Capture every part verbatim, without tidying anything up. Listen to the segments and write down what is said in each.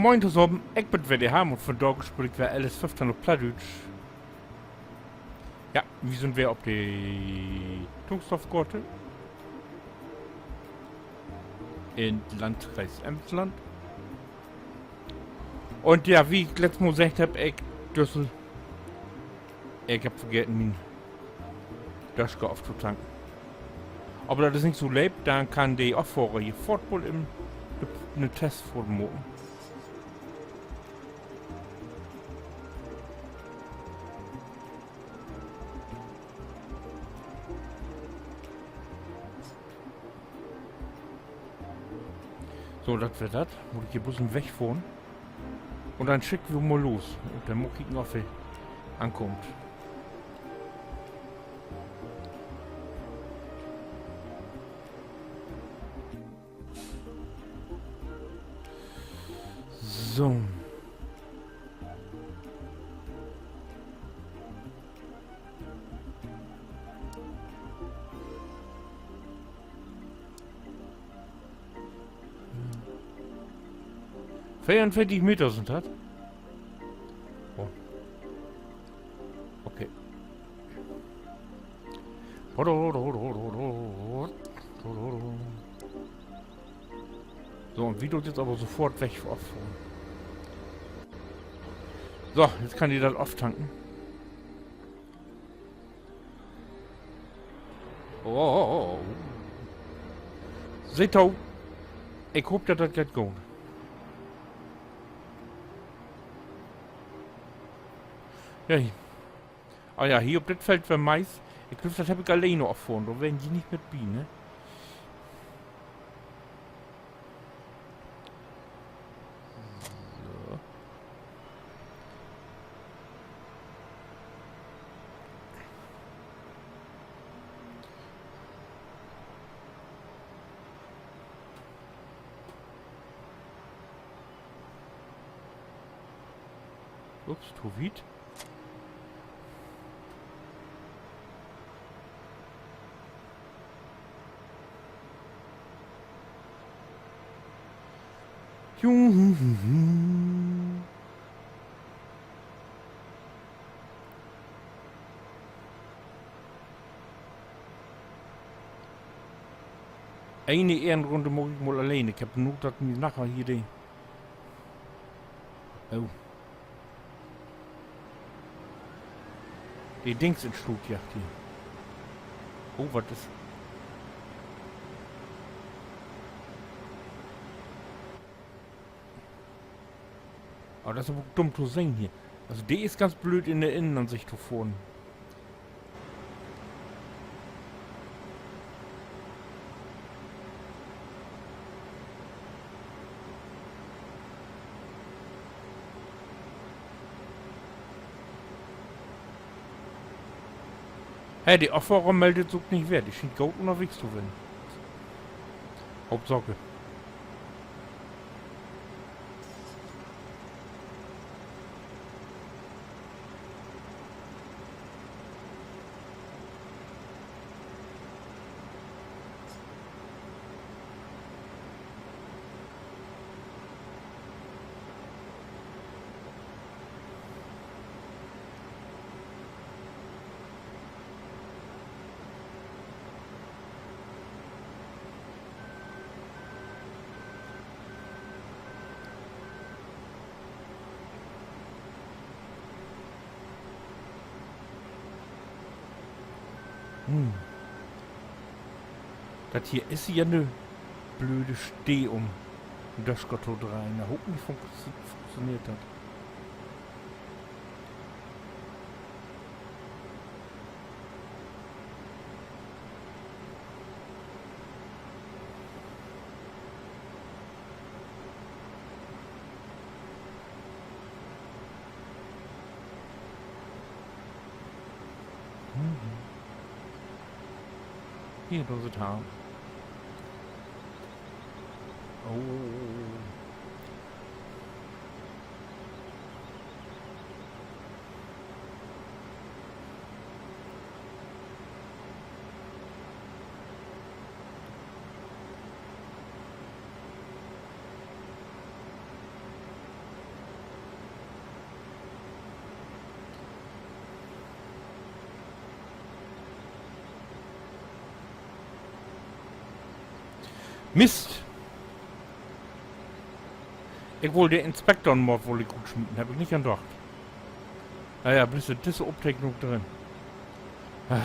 Moin tosamen, ik bün weer de Harm un vundaag speel ik weer L S föffteihn op Plattdüütsch. Ja, wi sünd weer op de Tungstorfgate in Landkreis Emsland. Un ja, wie ik letzt Mal seggt hebb, ik düssel, ik hebb vergeten, mien Dösche oftotanken. Aver dat is nich so leep, denn kann de Affahrer hier foorts mal in de, 'ne Testfohrt maken. So, dat weer dat. Mutt ik hier bloots en Weg fohren. Un denn schick wi mal los. Un denn mal kieken, of he ankummt. So. Veerunveertig Meter sünd dat. Oh. Okay. So, un wi doot nu aver sofort weg offohren. So, nu kann de dat oftanken. Oh. Seht to. Ik hoop, dat dat geiht goot. Ja, ah ja, hier op dit Feld weer Mais. Ik glööv, dat hebb ik alleen offohren. Dor weren ji nich mit bi, ne? So. Ups, to wiet. Ene Ehrenrunde maak ik mal alleen. Ik hebb nu, dat mi naher hier de, oh. De Dings in Stuttgart hier. Oh, wat is. Aver dat is aver ok dumm to sehn hier. Also, de is ganz blööd in de Innenansicht to fohren. Hey, de Affahrer meldt sük ok nich weer. De schient goot ünnerwegens to ween. Hauptsaak. Hm. Dat hier is ja 'ne blöde Stee, üm Döscher to dreihen. Na, hoffentlich fun-, funktioneert dat. Mhm. Hier, dor sünd Harm. Oh. Mist! Ik wull de Inspektormood wull ik rutsmieten, heff ik nich an dacht. Na ja, bloots disse Opteknung drin. Ah.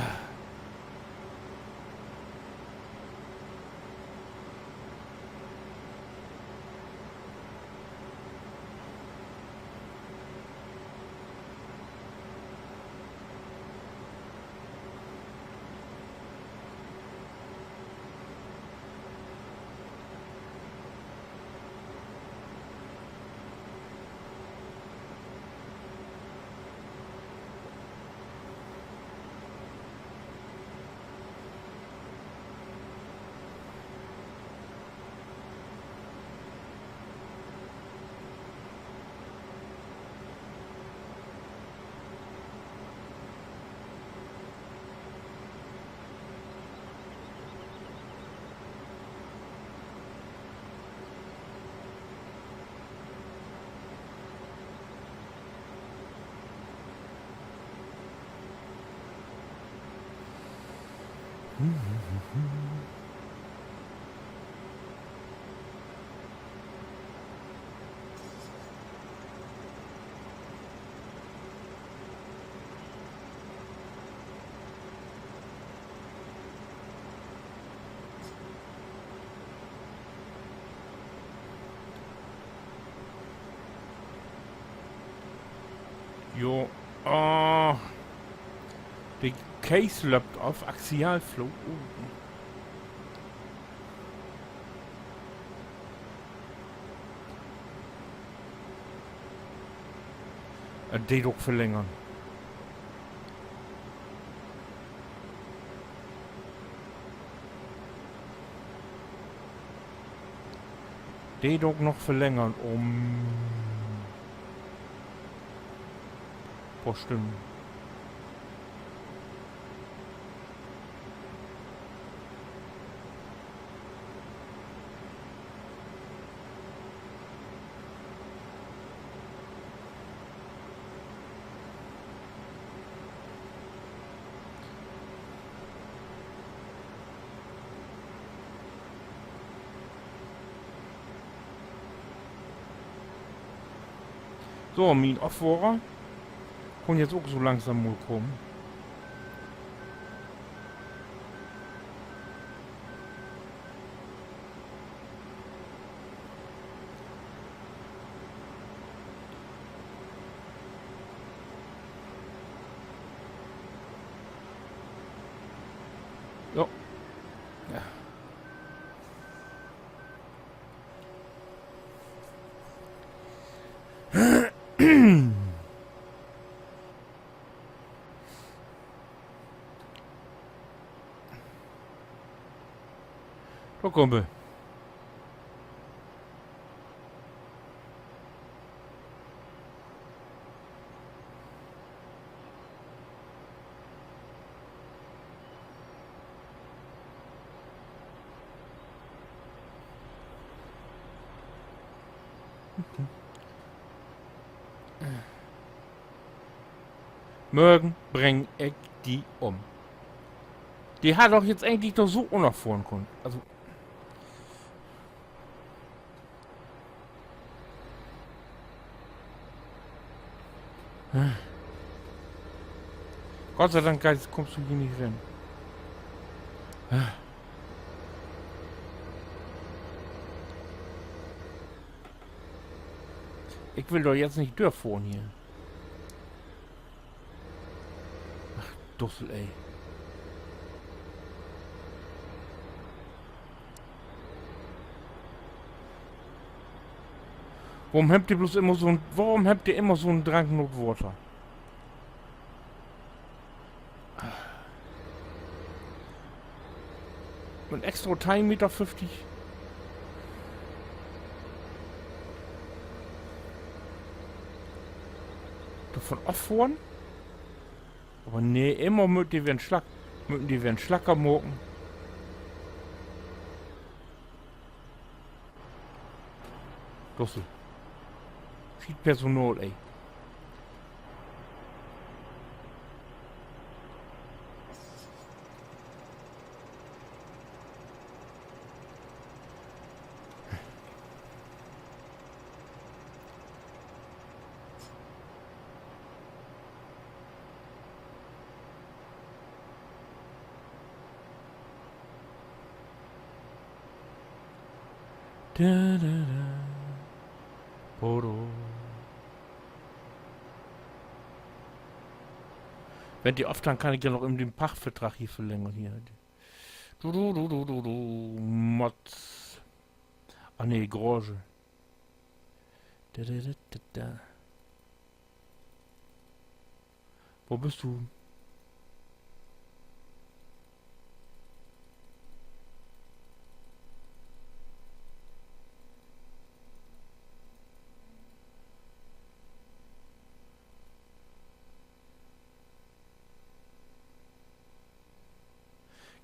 Jo, ah, de Kees löppt af, Axialflow. Oh. Äh, de doch verlängern. De doch noch verlängern um poor Stünnen. So, mien Affohrer kunn jetzt ok so langsam mal kamen. Jo. Ja. Dor kummt he. Mörgen bring ik di um. De harr doch jetzt egentlich dor so ünnerfohren kunnt. Also. Gott sei Dank, Geist, kummst du hier nich rin. Ik will doch jetzt nich dörfohren hier. Ach, Dussel, ey. Worüm hebbt de bloots immer so'n, worüm hebbt de immer so'n Drang na Water? Un extra teihn Meter föfftig. Dorvon affohren? Aver nee, immer mööt de weer en Slack, mööt de weer en Slacker maken. Dussel. Schiet Personal, ey. Da, da, da. Bodo. Wenn de oft, denn kann ik ja noch even den Pachtvertrag hier verlängern hier. Du, du, du, du, du, du. Mods. Ah, nee, Garage. Da, da, da, da, da. Wo büst du?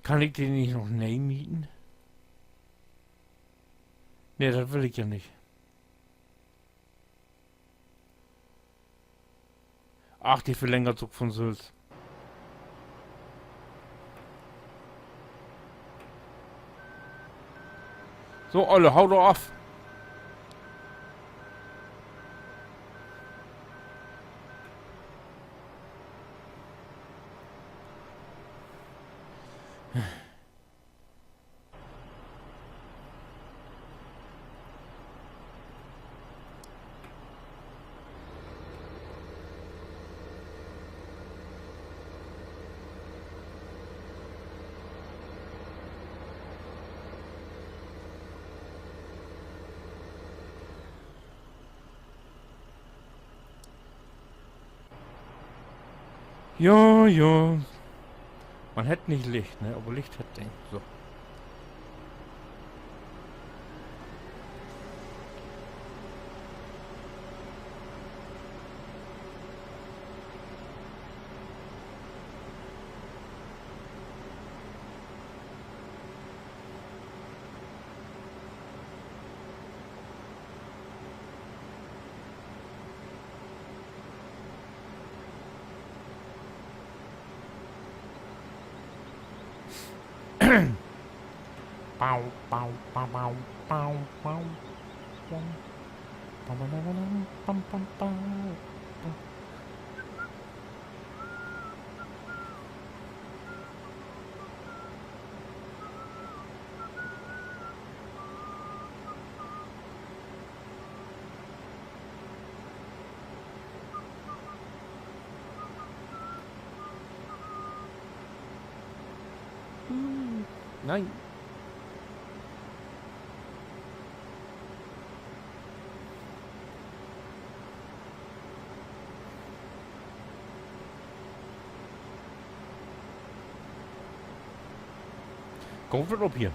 Kann ik den nich noch nee mieten? Nee, dat will ik ja nich. Ach, de verlängert sük von sülvst. So, Olle, hau doch af. Ja, ja. Man hett nich Licht, ne? Aver Licht hett een. So. Bau, bau, bau, bau, bau, bau, bau. Bam, bam, bam, bam, bam, bam, bam. Hm, nee. Kummt wat op hier.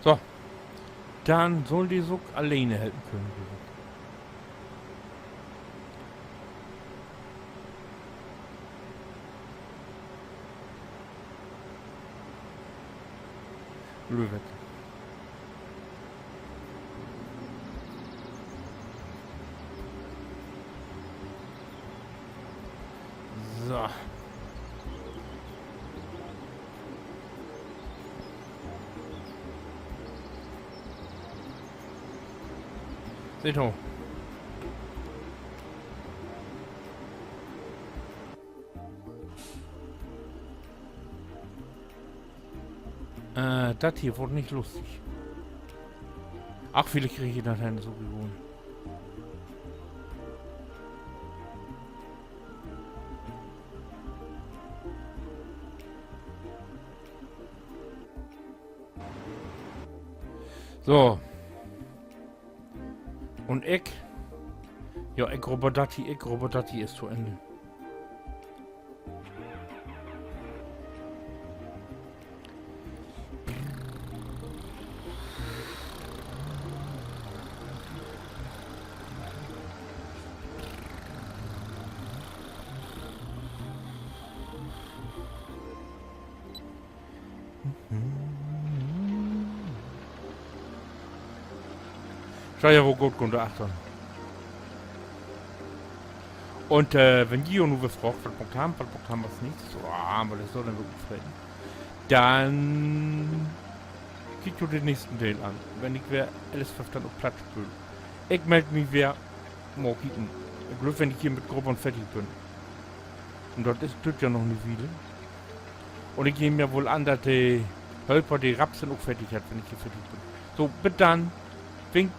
So. Denn sall de sük alleen helpen könen, glööv ik. Lübeck. So. Seht to. Äh, dat hier word nich lustig. Ach, villicht krieg ik dat hen, so wie gewohnt. So. Un ik? Ja, ik Robodatti, ik Robodatti is to Enn. Schall ja woll goot gahn, dor achtern. Un, äh, wenn ji jo nu weer fraagt, wat maakt wi, wat maakt wi as nächstes, oh, wat is dor denn weer utfreten, denn kiekt jo den nächsten Deel an, wenn ik weer L S föffteihn op Platt speel. Ik meld mi weer, mal kieken. Ik glööv, wenn ik hier mit Grobon fertig bün. Un dat is, düürt ja noch 'ne Wiel. Un ik nehm ja woll an, dat de Hölper, de Rapsen ok fertig hett, wenn ik hier fertig bün. So, bit dann. Winke.